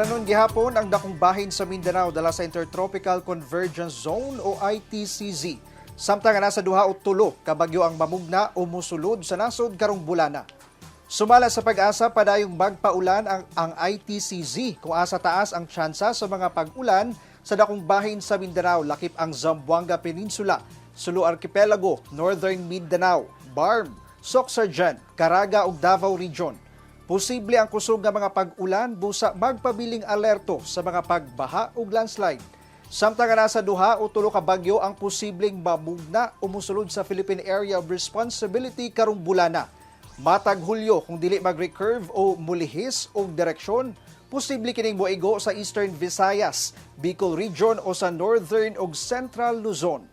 Paulanon gihapon ang dakong bahin sa Mindanao dala sa Intertropical Convergence Zone o ITCZ. Samtang nga nasa 2 o 3 ka bagyo ang mamugna o musulod sa nasod karong bulana. Sumala sa Pag-asa, padayong magpaulan ang ITCZ kung asa taas ang tsansa sa mga pag-ulan sa dakong bahin sa Mindanao, lakip ang Zamboanga Peninsula, Sulu Archipelago, Northern Mindanao, BARMM, Soccsksargen, Caraga ug Davao Region. Posible ang kusog nga mga pag-ulan busa magpabiling alerto sa mga pagbaha ug landslide. Samtang nga nasa 2 o 3 ka bagyo ang posibleng mamugna o musulod sa Philippine Area of Responsibility karong bulana. Matag Hulyo, kung dili mag-recurve o mulihis og direksyon, posible kining moigo sa Eastern Visayas, Bicol Region o sa Northern ug Central Luzon.